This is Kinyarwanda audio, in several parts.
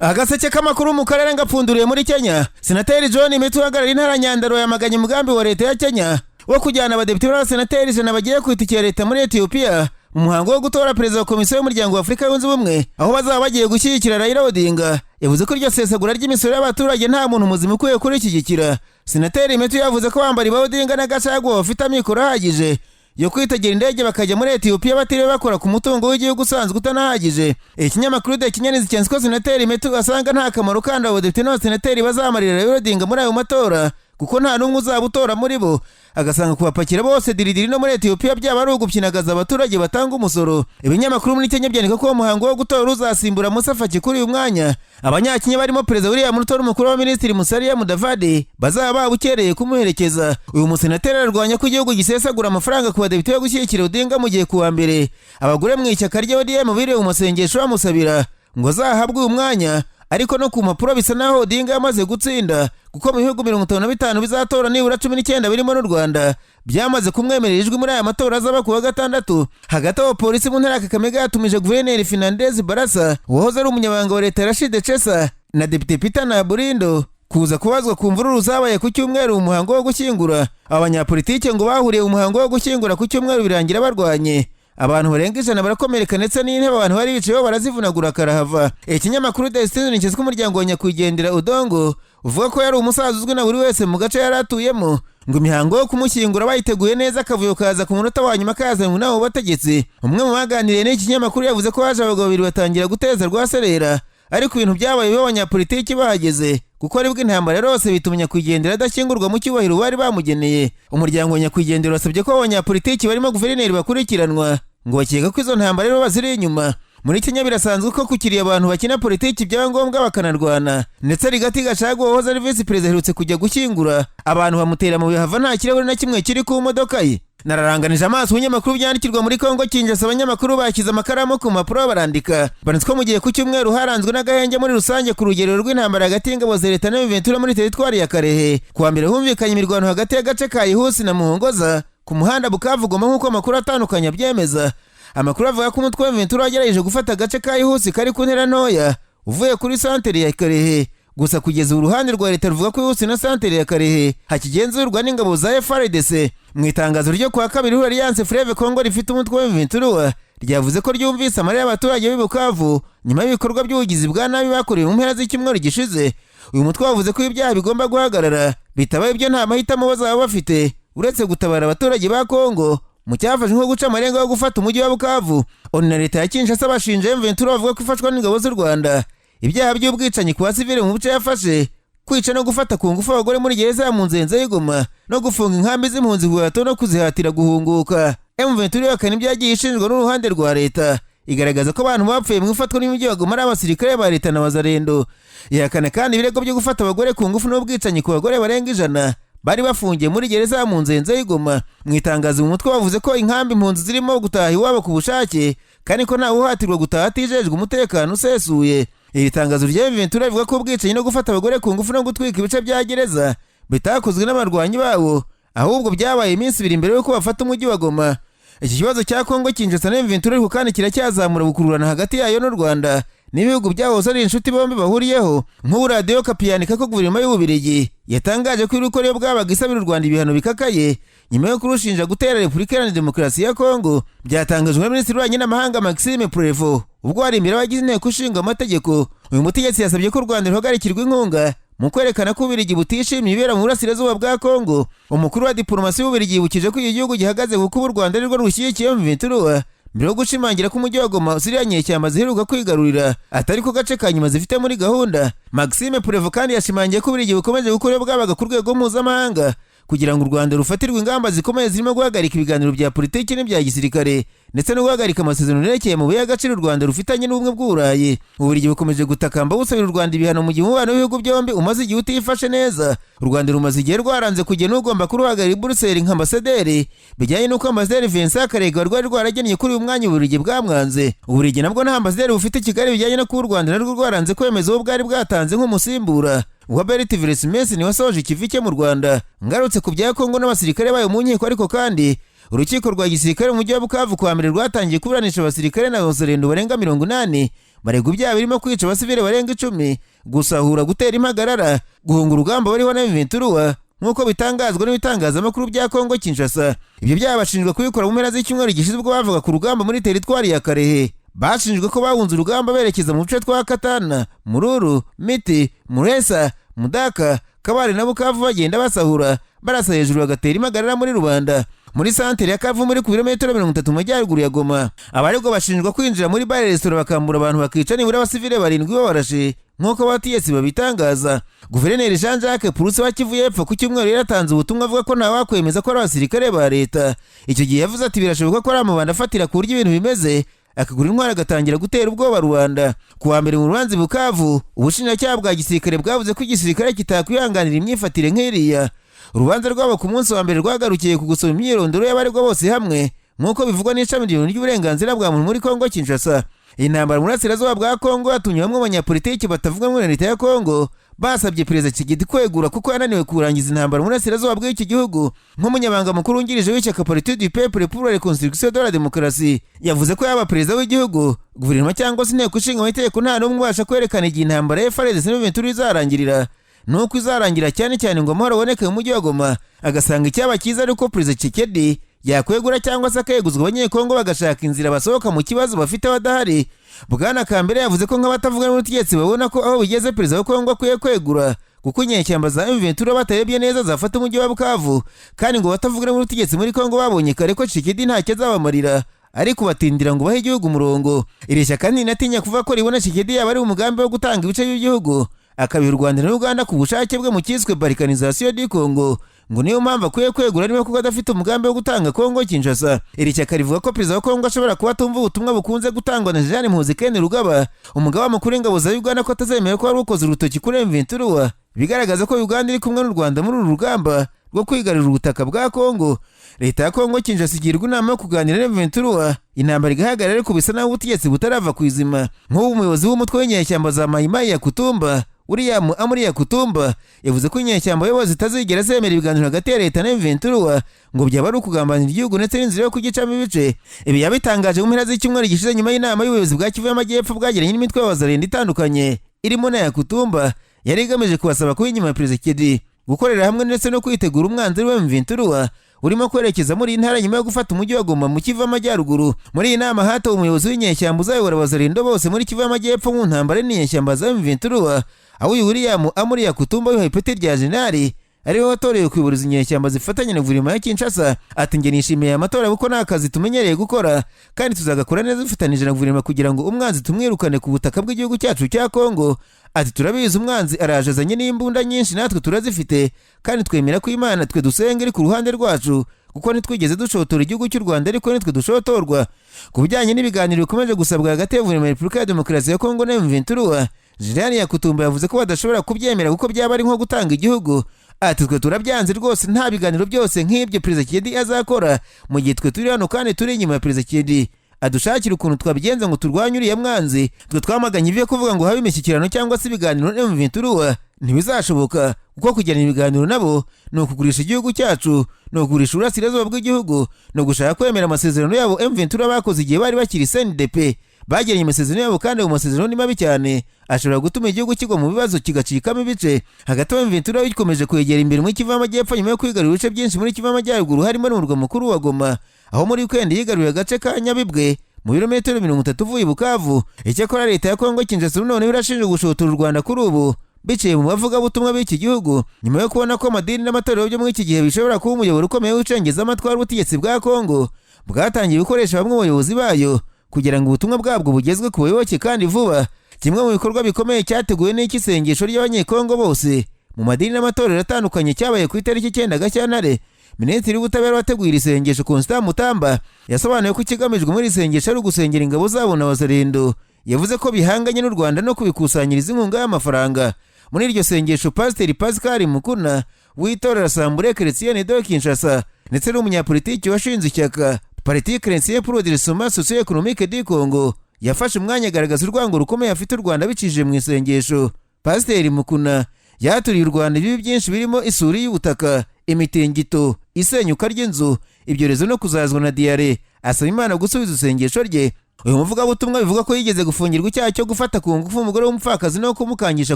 Agaseke k'amakuru mu karere ngapfunduriye muri Kenya. Senateri John Methu uhagarariye intara Nyandarua yamaganye umugambi wa leta ya Kenya wo kujyana abadepite b'abasenateri 100 bagiye ku itike ya leta muri Etiyopiya mu muhango wo gutora perezida wa Komisiyo y'Umuryango wa Afurika Yunze Ubumwe, aho bazaba bagiye gushyigikira Raila Odinga. Yavuze ko iryo sesagura ry'imisoro y'abaturage nta muntu muzima ukwiye kurishyigikira. Senateri Methu yavuze ko bambari ba Odinga na Gachagua bafite amikoro ahagije yo kwitegera indege bakajya muri Etiyopiya batiriwe bakora ku mutungo w'igihugu usanzwe utanahagije. Ikinyamakuru The Kenyan cyanditse ko Senateri Methu asanga nta kamaro kandi abadepite n'abasenateri bazamarira Raila Odinga muri ayo matora, kuko nta n'umwe uzaba utora muri bo, agasanga kubapakira bose diridiri no muri Etiyopiya byaba ari ugupyinagaza abaturage batanga umusoro. Ibinyamakuru muri Kenya byandika ko uwo muhango wo gutora uzasimbura Musa Faki kuri uyu mwanya, Abanyakenya barimo Perezida William Ruto n'umukuru wa Minisitiri Musalia Mudavadi bazaba babukereye kumuherekeza. Uyu musenateri ararwanya ko igihugu gisesagura amafaranga ku badepite yo gushyigikira Odinga, mu gihe kuwa mbere abagore mu ishyaka rya ODM biriwe mu masengesho bamusabira ngo azahabwe uyu mwanya. Ariko no ku mpapuro bisa naho Odinga yamaze gutsinda, kuko mu bihugu 55 bizatora, nibura 19 birimo n'u Rwanda byamaze kumwemerera ijwi muri aya matora azaba ku wa gatandatu. Hagati aho, polisi mu ntara ya Kakamega yatumije Guverineri Fernandez Barasa, uwahoze ari umunyamabanga wa leta Rashid Chesa na Depite Peter Naburindo kuza kubazwa ku mvururu zabaye ku cyumweru mu muhango wo gushyingura. Abanyapolitike ngo bahuriye mu muhango wo gushyingura ku cyumweru birangira barwanye, abantu barenga 100 barakomereka, ndetse n'intebe abantu bari bicayeho barazivunagura karahava. Ikinyamakuru The Citizen cyitwa umuryango wa nyakwigendera Odongo uvuga ko yari umusaza uzwi na buri wese mu gace yari atuyemo, ngo imihango yo kumushyingura bayiteguye neza, akavuyo kaza ku munota wa nyuma kazanywe n'abo bategetsi. Umwe mu baganiriye n'iki kinyamakuru yavuze ko haje abagabo babiri batangira guteza rwaserera, ariko ibintu byabaye biba abanyapolitiki bahageze, kuko aribwo intambara yarose, bituma nyakwigendera adashyingurwa mu cyubahiro bari bamugeneye. Umuryango wa nyakwigendera wasabye ko abanyapolitiki barimo guverineri bakurikiranwa, ngo bakeka ko izo ntambara rero baziri inyuma. Muri Kenya birasanzwe ko kukiriye abantu bakina politiki byaba ngombwa bakanarwana, ndetse Rigathi Gachagua wahoze ari visi perezida aherutse kujya gushyingura, abantu bamutera mu bihava nta kirahuri na kimwe kiri ku modoka ye. Nararanganije amaso ibinyamakuru byandikirwa muri Kongo Kinshasa. Abanyamakuru bashyize amakaramu ku mpapuro barandika, banditse ko mu gihe ku cyumweru haranzwe n'agahenge muri rusange ku rugero rw'intambara hagati y'ingabo za leta na M23 muri teritwari ya Kalehe. Kuwa mbere humvikanye imirwano hagati y'agace ka Ihusi na Muhongoza ku muhanda Bukavu Goma, nk'uko amakuru atandukanye abyemeza. Amakuru avuga ko umutwe wa M23 wagerageje gufata agace ka Ihusi kari ku ntera ntoya uvuye kuri santere ya Kalehe. Gusa kugeza ubu uruhande rwa leta ruvuga ko Ihusi na santere ya Kalehe hakigenzurwa n'ingabo za FARDC. Mu itangazo ryo kuwa kabiri, ihuriro Alliance Fleuve Congo rifite umutwe wa M23 ryavuze ko ryumvise amarira y'abaturage b'i Bukavu nyuma y'ibikorwa by'ubugizi bwa nabi bakorewe mu mpera z'icyumweru gishize. Uyu mutwe wavuze ko ibyaha bigomba guhagarara, bitabaye ibyo nta mahitamo bazaba bafite uretse gutabara abaturage ba Kongo mu cyafashwe nko guca amarenga yo gufata umujyi wa Bukavu. ONU na leta ya Kinshasa bashinja M23, bavuga ko ifashwa n'ingabo z'u Rwanda, ibyaha by'ubwicanyi ku basivile mu bice yafashe, kwica no gufata ku ngufu abagore muri gereza ya Munzenze y'i Goma, no gufunga inkambi z'impunzi ku gahato no kuzihatira guhunguka. M23 ihakana ibyagiye ishinjwa n'uruhande rwa leta, igaragaza ko abantu bapfuye mu ifatwa n'umujyi wa Goma ari abasirikare ba leta na Wazalendo. Ihakana kandi ibirego byo gufata abagore ku ngufu n'ubwicanyi ku bagore barenga 100 bari bafungiye muri gereza ya Munzenze y'i Goma. Mu itangazo mu mutwe bavuze ko inkambi impunzi zirimo gutaha iwabo ku bushake, kandi ko ntawe uhatirwa gutaha atijejwe umutekano usesuye. Iri tangazo rya M23 rivuga ko ubwicanyi no gufata abagore ku ngufu no gutwika ibice bya gereza bitakozwe n'abarwanyi babo, ahubwo byabaye iminsi 2 mbere y'uko bafata umujyi wa Goma. Iki kibazo cya Kongo Kinshasa na M23 ariko kandi kiracyazamura gukururana hagati yayo n'u Rwanda n'ibihugu byahoze ari inshuti bombi bahuriyeho. Nk'ubu Radiyo Okapi yandika ko guverinoma y'Ububiligi yatangaje ko iri iyo bwabaga isabira u Rwanda ibihano bikakaye nyuma yo kurushinja gutera Repubulika Iharanira Demokarasi ya Kongo. Byatangajwe na Minisitiri w'Ububanyi n'Amahanga Maxime Prevot ubwo hari imbere abagize inteko ishinga amategeko. Uyu mutegetsi yasabye ko u Rwanda ruhagarikirwa inkunga mu kwerekana ko Ububiligi butishimiye ibibera mu burasirazuba bwa Kongo. Umukuru wa diporomasi w'Ububiligi yibukije ko iki gihugu gihagaze kuko ubu u Rwanda arirwo rushyigikiye M23, mbere yo gushimangira ko umujyi wa Goma ziriya nyeshyamba ziheruka kwigarurira atari ko gace ka nyuma zifite muri gahunda. Maxime Prevot kandi yashimangiye ko Ububiligi bukomeje gukora iyo bwabaga ku rwego mpuzamahanga kugira ngo u Rwanda rufatirwe ingamba zikomeye, zirimo guhagarika ibiganiro bya politiki n'ibya gisirikare, ndetse no guhagarika amasezerano yerekeye mu y'agaciro u Rwanda rufitanye n'Ubumwe bw'Uburayi. Ububiligi bukomeje gutakamba busabira u Rwanda ibihano mu gihe umubano w'ibihugu byombi umaze igihe utifashe neza. U Rwanda rumaze igihe rwaranze kugena ugomba kuruhagararira i Buruseli nka ambasaderi, bijyanye n'uko Ambasaderi Vincent Karega rwari rwaragennye kuri uyu mwanya Ububiligi bwamwanze. Ububiligi nabwo nta ambasaderi bufite i Kigali, bijyanye no kuba u Rwanda narwo rwaranze kwemeza uwo bwari bwatanze nk'umusimbura wa Bert Veresmesi wasoje ikivi cye mu Rwanda. Ngarutse ku bya Kongo n'abasirikare bayo mu nkiko, ariko kandi urukiko rwa gisirikare mu mujyi wa Bukavu kwa mbere rwatangiye kuburanisha abasirikare na Wazalendo barenga 80. Baregwa ibyaha birimo kwica abasivile barenga 10, gusahura, gutera impagarara, guhunga urugamba bariho na M23 nk'uko bitangazwa n'ibitangazamakuru bya Kongo Kinshasa. Ibyo byaha bashinjwa kubikora mu mpera z'icyumweru gishize ubwo bavuga ku rugamba muri teritwari ya Karehe. Bashinjwe ko bahunze urugamba berekeza mu duce twa Katana, Mururu, Miti, Muresa, Mudaka, Kabare na Bukavu, bagenda basahura, barasa hejuru, bagatera impagarara muri rubanda muri santere ya Kavu muri ku birometero 30 mu majyaruguru ya Goma. Abaregwa bashinjwa kwinjira muri bare, resitora, bakambura abantu, bakica nibura abasivile 7 babarashe nk'uko abategetsi babitangaza. Guverineri Jean Jacques Purusi wa Kivu y'Epfo ku cyumweru yaratanze ubutumwa avuga ko ntawakwemeza ko ari abasirikare ba leta. Icyo gihe yavuze ati: "Birashoboka ko ari amabanda afatira ku buryo ibintu bimeze, akagura intwaro, agatangira gutera ubwoba rubanda." Ku wa mbere mu rubanza i Bukavu, ubushinjacyaha bwa gisirikare bwavuze ko igisirikare kitakwihanganira imyifatire nk'iriya. Urubanza rwabo ku munsi wa mbere rwagarukiye ku gusoma imyirondoro y'abaregwa bose hamwe, nk'uko bivugwa n'ishami ry'uburenganzira bwa muntu muri Kongo Kinshasa. Iyi ntambara mu burasirazuba bwa Kongo yatumye bamwe mu banyapolitiki batavuga rumwe na leta ya Kongo basabye Perezida Tshisekedi kwegura kuko yananiwe kurangiza intambara mu burasirazuba bw'iki gihugu. Nk'umunyamabanga mukuru wungirije w'ishyaka Parti du Peuple pour la Reconstruction de la Démocratie yavuze ko yaba perezida w'igihugu, guverinoma cyangwa se inteko ishinga amategeko, nta n'umwe ubasha kwerekana igihe intambara ya FARDC na izarangirira nuko izarangira, cyane cyane ngo amahoro aboneke mu mujyi wa Goma. Agasanga icyaba cyiza ari uko Perezida Tshisekedi yakwegura cyangwa se akeguzwa, abanyekongo bagashaka inzira basohoka mu kibazo bafite badahari. Bwana Kambere yavuze ko nk'abatavuga n'ubutegetsi babona ko aho bigeze perezida wa Kongo akwiye kwegura, kuko inyeshyamba za M23 batarebye neza zafata umujyi wa Bukavu, kandi ngo batavuga n'ubutegetsi muri Kongo babonye kare ko Tshisekedi ntacyo azabamarira ariko batindira ngo bahe igihugu umurongo. Iri shyaka ntinatinya kuvuga ko ribona Tshisekedi yaba ari umugambi wo gutanga ibice by'igihugu akabiha u Rwanda na Uganda ku bushake bwe mu cyiswe balkanisation du Congo, ngo niyo mpamvu akwiye kwegura niba kuko adafite umugambi wo gutanga Kongo Kinshasa. Iri shyaka rivuga ko perezida wa Kongo ashobora kuba atumva ubutumwa bukunze gutangwa na Jean Muhoozi Kainerugaba, umugaba mukuru w'ingabo za Uganda, ko atazemera ko wari ukoze urutoki kuri M23, bigaragaza ko Uganda iri kumwe n'u Rwanda muri uru rugamba rwo kwigarurira ubutaka bwa Kongo. Leta ya Kongo Kinshasa igirwa inama yo kuganira na M23 intambara igahagarara, ariko bisa naho ubutegetsi butarava ku izima. Nk'ubu umuyobozi w'umutwe w'inyeshyamba za Mayimayi ya Kutumba, William Amuri Yakutumba, yavuze ko inyeshyamba yobo zitazigera zemera ibiganiro hagati ya leta na M23, ngo byaba ari ukugambanira igihugu ndetse n'inzira yo kugicamo ibice. Ibi yabitangaje mu mpera z'icyumweru gishize nyuma y'inama y'ubuyobozi bwa Kivu y'Amajyepfo bwagiranye n'imitwe y'abazarenda itandukanye irimo na Yakutumba, yari igamije kubasaba kuba inyuma ya Perezida Tshisekedi, gukorera hamwe ndetse no kwitegura umwanzi wa M23 urimo kwerekeza muri iyi ntara nyuma yo gufata umujyi wa Goma mu Kivu y'Amajyaruguru. Muri iyi nama hatowe umuyobozi w'inyeshyamba uzayobora abazarendo bose muri Kivu y'Amajyepfo mu ntambara n'inyeshyamba za M23, aho uyu William Amuri Yakutumba wihaye ipeti rya jenerali ariwe watorewe kuyobora izi nyeshyamba zifatanya na guverinoma ya Kinshasa. Ati: "Njye nishimiye aya matora kuko nta kazi tumenyereye gukora, kandi tuzagakora neza dufatanije na guverinoma kugira ngo umwanzi tumwirukane ku butaka bw'igihugu cyacu cya Kongo." Ati: "Turabizi umwanzi araje azanye n'imbunda nyinshi, natwe turazifite, kandi twemera ko Imana twe dusenga iri ku ruhande rwacu, kuko ntitwigeze dushotora igihugu cy'u Rwanda ariko nitwe dushotorwa." Ku bijyanye n'ibiganiro bikomeje gusabwa hagati ya guverinoma ya Repubulika ya Demokarasi ya Kongo na M23, Jenerali Yakutumba yavuze ko badashobora kubyemera kuko byaba ari nko gutanga igihugu. Ati: "Twe turabyanze rwose, nta biganiro byose nk'ibyo Perezida Tshisekedi azakora mu gihe twe turi hano kandi turi inyuma ya Perezida Tshisekedi, adushakira ukuntu twabigenza ngo turwanye uriya mwanzi. Twe twamaganye ibyo kuvuga ngo habe imishyikirano cyangwa se ibiganiro na M23, ntibizashoboka, kuko kugirana ibiganiro nabo ni ukugurisha igihugu cyacu, ni ukugurisha uburasirazuba bw'igihugu, ni ugushaka kwemera amasezerano yabo M23 bakoze igihe bari bakiri CNDP. Bagiranye amasezerano yabo, kandi ayo masezerano ni mabi cyane, ashobora gutuma igihugu kigwa mu bibazo kigacikamo ibice." Hagati aho M23 bikomeje kwegera imbere muri Kivu y'Amajyepfo nyuma yo kwigarurira ibice byinshi muri Kivu y'Amajyaruguru, harimo n'umurwa mukuru wa Goma, aho muri weekend yigaruriye agace ka Nyabibwe mu birometero 30 uvuye i Bukavu. Icyakora leta ya Kongo Kinshasa noneho irashinja gushotora u Rwanda kuri ubu biciye mu bavugabutumwa b'iki gihugu, nyuma yo kubona ko amadini n'amatorero byo muri iki gihe bishobora kuba umuyoboro ukomeye w'icengezamatwara. Ubutegetsi bwa Kongo bwatangiye gukoresha bamwe mu bayobozi bayo kugira ngo ubutumwa bwabwo bugezwe ku bayoboke kandi vuba. Kimwe mu bikorwa bikomeye cyateguwe n'icy'isengesho ry'abanyekongo bose mu madini n'amatorero atandukanye cyabaye ku itariki 9 Gashyantare. Minisitiri w'Ubutabera wateguye iri sengesho, Constant Mutamba, yasobanuye ko ikigamijwe muri iri sengesho ari ugusengera ingabo zabo na Wazalendo yavuze ko bihanganye n'u Rwanda no kubikusanyiriza inkunga y'amafaranga. Muri iryo sengesho, Pasiteri Pascal Mukuna w'itorero Assemblée Chrétienne de Kinshasa ndetse n'umunyapolitiki washinze ishyaka Parti Chrétien pour le Redressement Socio-Économique du Congo yafashe umwanya agaragaza urwango rukomeye afite u Rwanda bicishije mu isengesho. Pasiteri Mukuna yaturiye u Rwanda ibibi byinshi birimo isuri y'ubutaka, imitingito, isenyuka ry'inzu, ibyorezo no kuzazwa na diyare, asaba Imana gusubiza isengesho rye. Uyu muvugabutumwa bivuga ko yigeze gufungirwa icyaha cyo gufata ku ngufu umugore w'umupfakazi no kumukangisha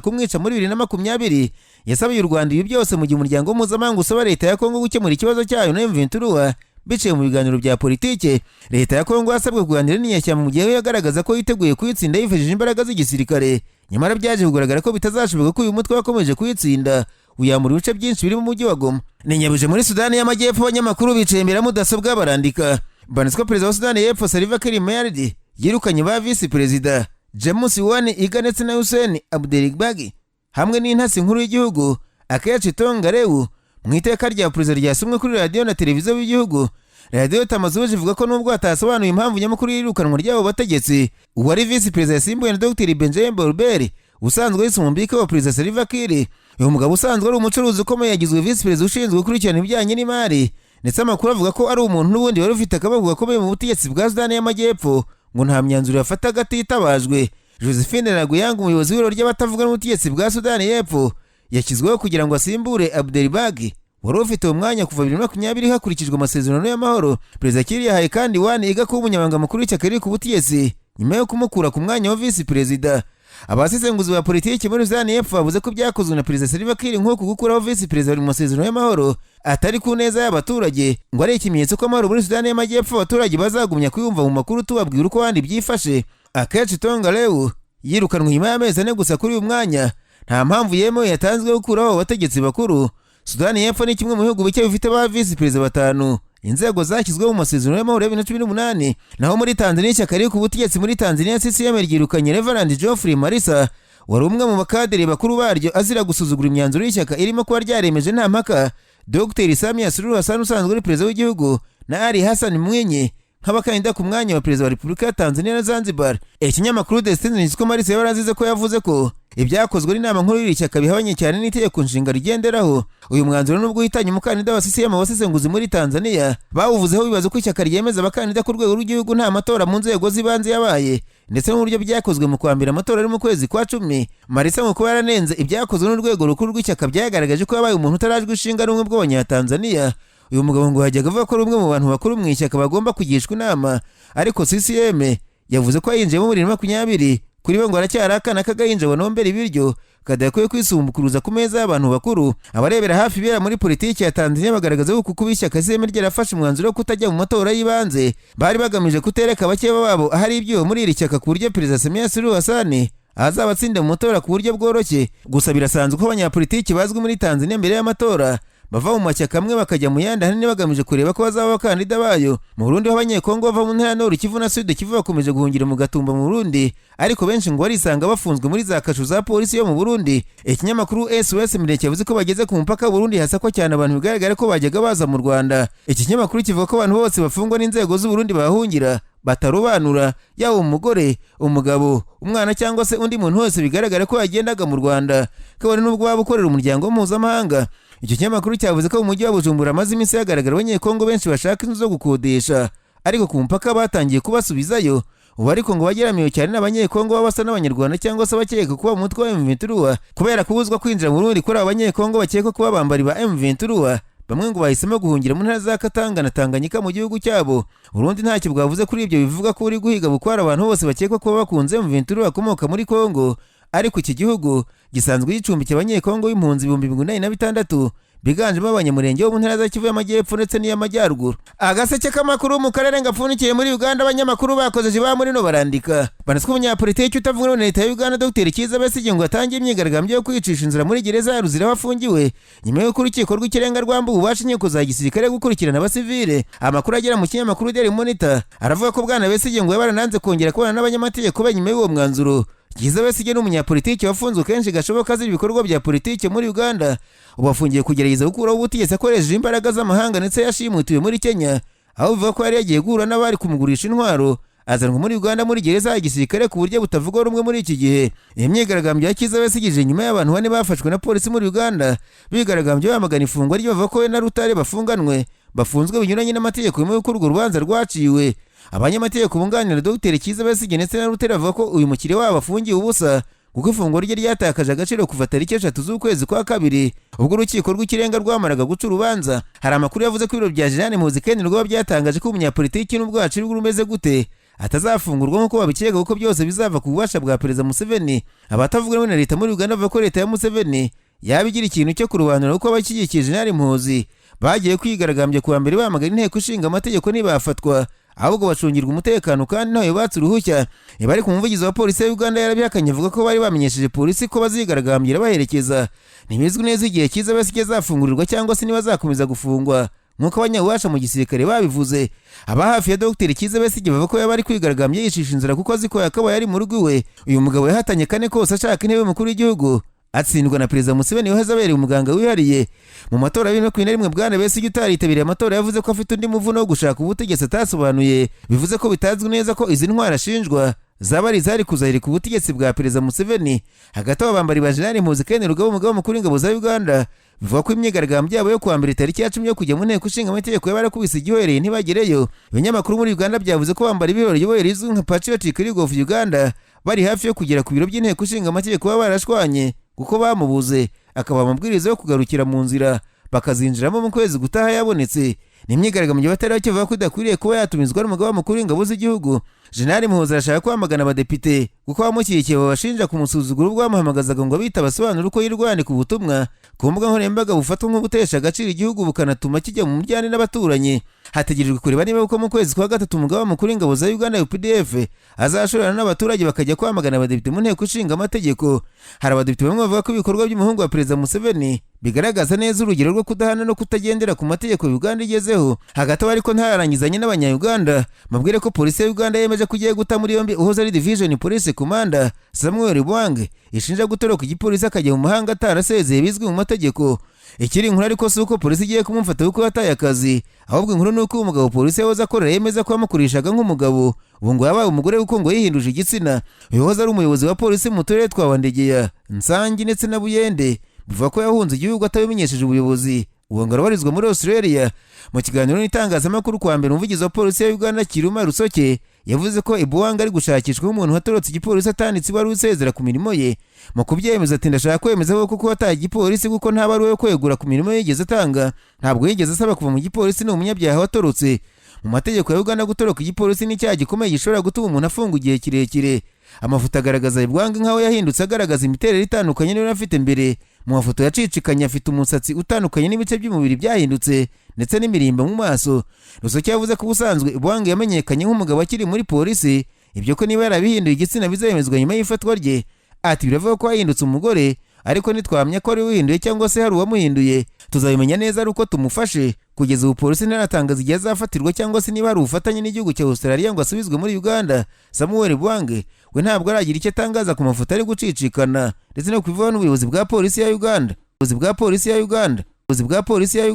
kumwica muri 2020. Yasabiye u Rwanda ibi byose mu gihe umuryango mpuzamahanga usaba leta ya Kongo gukemura ikibazo cyayo na M23 biciye mu biganiro bya politike. Leta ya Kongo yasabwe kuganira n'inyeshyamba mu gihe yagaragaza ko yiteguye kuyitsinda yifashishije imbaraga z'igisirikare. Nyamara byaje kugaragara ko bitazashoboka ko uyu mutwe wakomeje kuyitsinda uyamura ibice byinshi biri mu mujyi wa Goma. Ni nyabuje muri Sudani y'Amajyepfo, abanyamakuru bicaye imbere ya mudasobwa barandika. Banditswe perezida wa Sudani y'Epfo Salva Kiir Mayardit yirukanye ba visi perezida James Wani Iga ndetse na Hussein Abdelbagi hamwe n'intasi nkuru y'igihugu Akechi Tongarewu mu iteka rya perezida ryasomwe kuri radiyo na televiziyo by'igihugu. Radiyo Tamazuji ivuga ko nubwo hatasobanuye impamvu nyamukuru y'irukanwa ry'abo bategetsi, uwari visi perezida yasimbuwe na Dr Benjamin Bolbert usanzwe yise umumbike wa perezida Salva Kiir. Uyu mugabo usanzwe ari umucuruzi ukomeye yagizwe visi perezida ushinzwe gukurikirana ibijyanye n'imari, ndetse amakuru avuga ko ari umuntu n'ubundi wari ufite akaboko gakomeye mu butegetsi bwa Sudani y'Amajyepfo, ngo nta myanzuro yafataga atitabajwe. Josephine Raguyanga, umuyobozi w'ibiro ry'abatavuga n'ubutegetsi bwa Sudani y'Epfo, yashyizweho kugira ngo asimbure Abdelbagi wari ufite uwo mwanya kuva 2020 hakurikijwe amasezerano y'amahoro. Perezida Kiir yahaye kandi Wani Iga kuba umunyamabanga mukuru w'ishyaka riri ku butegetsi nyuma yo kumukura ku mwanya wa visi perezida. Abasesenguzi ba politiki muri Sudani y'Epfo bavuze ko ibyakozwe na perezida Salva Kiir nk'uku gukuraho visi perezida bari mu masezerano y'amahoro atari ku neza y'abaturage, ngo ari ikimenyetso ko amahoro muri Sudani y'Amajyepfo abaturage bazagumya kuyumva mu makuru tubabwira uko abandi byifashe. Akenshi Tonga Lew yirukanwe nyuma y'amezi 4 gusa kuri uyu mwanya, nta mpamvu yemewe yatanzwe yo gukuraho abategetsi bakuru. Sudani y'Epfo ni kimwe mu bihugu bike bifite ba visi perezida batanu, inzego zashyizweho mu masezerano y'amahoro ya 2018. Naho muri Tanzania, ishyaka riri ku butegetsi muri Tanzania CCM ryirukanye Reverend Geoffrey Marisa wari umwe mu bakadere bakuru baryo azira gusuzugura imyanzuro y'ishyaka irimo kuba ryaremeje nta mpaka Dr Samia Suluhu Hassan usanzwe ari perezida w'igihugu na Ali Hassan Mwinyi nk'abakandida ku mwanya wa perezida wa Repubulika ya Tanzania na Zanzibar. Ikinyamakuru The Citizen ko Marisa yarazize ko yavuze ko ibyakozwe n'inama nkuru y'iri shyaka bihabanye cyane n'itegeko nshinga rigenderaho. Uyu mwanzuro nubwo uhitanye umukandida wa CCM, abasesenguzi muri Tanzania bawuvuzeho bibaza ko ishyaka ryemeza abakandida ku rwego rw'igihugu nta matora mu nzego z'ibanze yabaye, ndetse n'uburyo byakozwe mu kwambira amatora ari mu kwezi kwa 10. Marisa mu kuba yaranenze ibyakozwe n'urwego rukuru rw'ishyaka byagaragaje ko yabaye umuntu utarajwe ishinga n'ubumwe bw'Abanyatanzania. Uyu mugabo ngo yajyaga avuga ko ari umwe mu bantu bakuru mu ishyaka bagomba kugishwa inama, ariko CCM yavuze ko yinjiyemo muri 2020. Kuri we ngo aracyari akana k'agahinja banombera ibiryo kadakwiye kwisumbukuruza ku meza y'abantu bakuru. Abarebera hafi ibera muri politiki ya Tanzania bagaragaza ko kuba ishyaka CCM ryarafashe umwanzuro wo kutajya mu matora y'ibanze bari bagamije kutereka abakeba babo ahari ibyuho muri iri shyaka, ku buryo perezida Samia Suluhu Hassan azabatsinda mu matora ku buryo bworoshye. Gusa birasanzwe ko abanyapolitiki bazwi muri Tanzania mbere y'amatora bava mu mashyaka amwe bakajya mu yandi, ahanini bagamije kureba ko bazaba abakandida bayo. Mu Burundi, aho Abanyekongo bava mu ntara Nord Kivu na Sud Kivu bakomeje guhungira mu Gatumba mu Burundi, ariko benshi ngo barisanga bafunzwe muri za kasho za polisi yo mu Burundi. Ikinyamakuru SOS Mireke yavuze ko bageze ku mupaka w'u Burundi hasakwa cyane abantu bigaragara ko bajyaga baza mu Rwanda. Iki kinyamakuru kivuga ko abantu bose bafungwa n'inzego z'u Burundi bahahungira batarobanura, yaba umugore, umugabo, umwana cyangwa se undi muntu wese bigaragara ko yagendaga mu Rwanda, kabone n'ubwo waba ukorera umuryango mpuzamahanga. Icyo kinyamakuru cyavuze ko mu mujyi wa Bujumbura amaze iminsi hagaragara Abanyekongo benshi bashaka inzu zo gukodesha, ariko ku mupaka batangiye kubasubizayo. Ubu ariko ngo bageramiwe cyane n'Abanyekongo baba basa n'Abanyarwanda cyangwa se abakeka kuba mu mutwe wa M23. Kubera kubuzwa kwinjira mu Burundi kuri abo Banyekongo bakekwa kuba abambari ba M23, bamwe ngo bahisemo guhungira mu ntara za Katanga na Tanganyika mu gihugu cyabo. Burundi ntacyo bwavuze kuri ibyo bivuga ko uri guhiga bukwara abantu bose bakekwa kuba bakunze M23 bakomoka muri Kongo, ariko iki gihugu gisanzwe gicumbikiye Abanyekongo b'impunzi 86,000 biganjemo abanyamurenge bo mu ntara za Kivu y'Amajyepfo ndetse n'iy'Amajyaruguru. Agaseke k'amakuru mu karere gapfundikiye muri Uganda, abanyamakuru bakoze ba muri no barandika banaswe umunyapolitiki utavuga na leta ya Uganda Dr Kizza Besigye ngo atangiye imyigaragambyo yo kwicisha inzira muri gereza ya Luzira aho afungiwe, nyuma y'uko urukiko rw'ikirenga rwambuwe ububasha inkiko za gisirikare gukurikirana abasivile. Amakuru agera mu kinyamakuru Daily Monitor aravuga ko bwana Besigye ngo yabarananze kongera kubana n'abanyamategeko be nyuma y'uwo mwanzuro. Kizza Besigye ni umunyapolitiki wafunzwe kenshi gashoboka azira ibikorwa bya politiki muri Uganda. Ubu afungiye kugerageza gukuraho ubutegetsi akoresheje imbaraga z'amahanga, ndetse yashimutiwe muri Kenya aho bivuga ko yari yagiye guhura n'abari kumugurisha intwaro, azanwa muri Uganda muri gereza ya gisirikare ku buryo butavugwa rumwe muri iki gihe. Iyi myigaragambyo ya Kizza Besigye nyuma y'abantu 4 bafashwe na polisi muri Uganda bigaragambye bamagana ifungwa rye, bavuga ko we na Rutare bafunganwe bafunzwe binyuranye n'amategeko nyuma y'uko urwo rubanza rwaciwe. Abanyamategeko bunganira Dr Kizza Besigye ndetse na Rutare bavuga ko uyu mukiriya wabo afungiye ubusa, kuko ifunguro rye ryatakaje agaciro kuva tariki 3 z'ukwezi kwa 2 ubwo urukiko rw'ikirenga rwamaraga guca urubanza. Hari amakuru yavuze ko ibiro bya Jeanne Muhoozi Kainerugaba byatangaje ko umunyapolitiki n'ubwo yacirwa rumeze gute Atazafungurwa nk'uko babikeka, kuko byose bizava ku bubasha bwa Perezida Museveni. Abatavuga rumwe na leta muri Uganda bavuga ko leta ya Museveni yaba igira ikintu cyo kurobanura, kuko abashyigikiye Jenerali Muhoozi bagiye kwigaragambya kuwa mbere bamagana inteko ishinga amategeko ntibafatwa, ahubwo bacungirwa umutekano kandi ntawe batse uruhushya. Bari ku muvugizi wa polisi ya Uganda yarabihakanye, avuga ko bari bamenyesheje polisi ko bazigaragambira baherekeza. Ntibizwi neza igihe Kizza Besigye azafungurirwa cyangwa se niba azakomeza gufungwa nk'uko abanyabubasha mu gisirikare babivuze. Aba hafi ya Dr Kizza Besigye bavuga ko yaba ari kwigaragambya yicisha inzara, kuko azi ko yakabaye ari mu rugo iwe. Uyu mugabo yahatanye kane kose ashaka intebe y'umukuru w'igihugu, atsindwa na Perezida Museveni wahoze abereye umuganga wihariye. Mu matora ya 2021, bwana Besigye utaritabiriye amatora yavuze ko afite undi muvuno wo gushaka ubutegetsi atasobanuye. Bivuze ko bitazwi neza ko izi ntwaro ashinjwa zaba ari izari kuzahirika ubutegetsi bwa Perezida Museveni. Hagati aho, abambari ba Jenerali Muhoozi Kainerugaba, umugaba mukuru w'ingabo za Uganda, bivuga ko imyigaragambyo yabo yo kuwa mbere tariki ya 10 yo kujya mu nteko ishinga amategeko y'abarakubise igihwereye ntibagereyo. Ibinyamakuru muri Uganda byavuze ko bambara ibirori riyoboye rizwi nka Patriotic League of Uganda bari hafi yo kugera ku biro by'inteko ishinga amategeko baba barashwanye kuko bamubuze, akaba amabwiriza yo kugarukira mu nzira, bakazinjiramo mu kwezi gutaha yabonetse. Ni imyigaragambyo batari bake bavuga ko idakwiriye kuba yatumizwa n'umugaba mukuru w'ingabo z'igihugu. Jenerali Muhoozi arashaka kwamagana abadepite kuko abamushyigikiye babashinja kumusuzugura ubwo bamuhamagazaga ngo abita abasobanura uko yirirwa yandika ubutumwa ku mbuga nkoranyambaga bufatwa nko gutesha agaciro igihugu, bukanatuma kijya mu mujyane n'abaturanyi. Hategerejwe kureba niba uko mu kwezi kwa gatatu umugaba mukuru w'ingabo za Uganda UPDF azashorana n'abaturage bakajya kwamagana abadepite mu nteko ishinga amategeko. Hari abadepite bamwe bavuga ko ibikorwa by'umuhungu wa Perezida Museveni bigaragaza neza urugero rwo kudahana no kutagendera ku mategeko Uganda igezeho. Hagati aho ariko, ntararangizanye n'Abanyayuganda, mabwire ko polisi ya Uganda yemeje ko igiye guta muri yombi uhoze ari division police commander Samuel Bwange, ishinja gutoroka igipolisi akajya mu mahanga atarasezeye bizwi mu mategeko. Ikiri inkuru ariko si uko polisi igiye kumufata kuko yataye akazi, ahubwo inkuru ni uko uyu mugabo polisi yahoze akorera yemeza ko yamukoreshaga nk'umugabo, ubu ngo yabaye umugore kuko ngo yihinduje igitsina. Uyu wahoze ari umuyobozi wa polisi mu turere twa Wandegeya, Nsangi ndetse na Buyende, bivuga ko yahunze igihugu atabimenyesheje ubuyobozi, ubu ngo arabarizwa muri Australia. Mu kiganiro n'itangazamakuru kwa mbere, umuvugizi wa polisi ya Uganda Kiruma Rusoke yavuze ko Ibuwanga ari gushakishwa nk'umuntu watorotse igipolisi atanditse ibaruwa isezera ku mirimo ye. Mu kubyemeza ati: "Ndashaka kwemeza ko kuko wataye igipolisi, kuko nta baruwa yo kwegura ku mirimo ye yigeze atanga, ntabwo yigeze asaba kuva mu gipolisi, ni umunyabyaha watorotse." Mu mategeko ya Uganda, gutoroka igipolisi ni icyaha gikomeye gishobora gutuma umuntu afungwa igihe kirekire. Amafoto agaragaza Ibwange nk'aho yahindutse agaragaza imiterere itandukanye n'iyo afite mbere. Mu mafoto yacicikanye, afite umusatsi utandukanye n'ibice by'umubiri byahindutse ndetse n'imirimbo mu maso. Rusoke yavuze ko ubusanzwe Ibwange yamenyekanye nk'umugabo akiri muri polisi, ibyo ko niba yarabihinduye igitsina bizemezwa nyuma y'ifatwa rye. Ati: "Biravuga ko yahindutse umugore, ariko ntitwamenya ko ari uhinduye cyangwa se hari uwamuhinduye. Tuzabimenya neza ari uko tumufashe." Kugeza ubu polisi ntiratangaza igihe azafatirwa cyangwa se niba hari ubufatanye n'igihugu cya Australia ngo asubizwe muri Uganda. Samuel Bwange we ntabwo aragira icyo atangaza ku mafoto ari gucicikana ndetse no kubivaho n'ubuyobozi bwa polisi ya Uganda. Ubuyobozi bwa polisi ya Uganda, ubuyobozi bwa polisi ya Uganda.